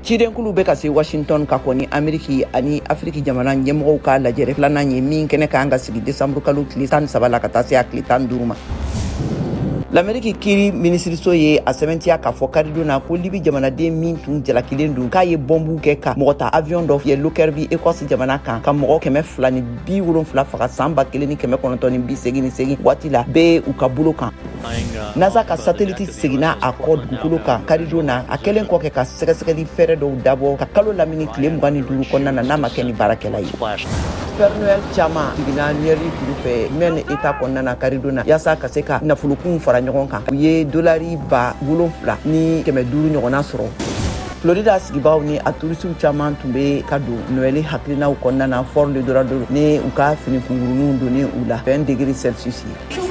Cidenkulu bɛ ka se Washington ka kɔn ni Ameriki ani Afiriki jamana ɲɛmɔgɔw ka lajɛrɛ filanan ye, min kɛnɛ kan ka sigi desanburu kalo tile 13 la ka taa se a tile 15 ma. Lameriki kiri minisiriso ye a sɛmɛntiya k'a fɔ karidon na ko Libi jamanaden min tun jalakilen don k'a ye bɔnbu kɛ ka mɔgɔ ta avion dɔ fiyɛ Lockerbie, Écosse jamana kan, ka mɔgɔ 270 faga san 1988 waati la, bɛ u ka bolo kan. NASA ka sateliti seginna a kɔ dugukolo kan karidon na, a kɛlen kɔ kɛ ka sɛgɛsɛgɛli fɛɛrɛ dɔw dabɔ ka kalo lamini tile 25 kɔnɔna na, n'a ma kɛ ni baarakɛla ye. Père Noël caman jiginna Newry kuru fɛ Maine État kɔnɔna na karidon na, yaasa ka se ka nafolokunw fara ɲɔgɔn kan. U ye dolari 7500 ɲɔgɔnna sɔrɔ. Florida sigibaaw ni a turisiw caman tun bɛ ka don Noɛli hakilinaw kɔnɔna na Fort Le Dorado ni u ka fini kunkuruninw donni u la, 20 degrés Celsius ye.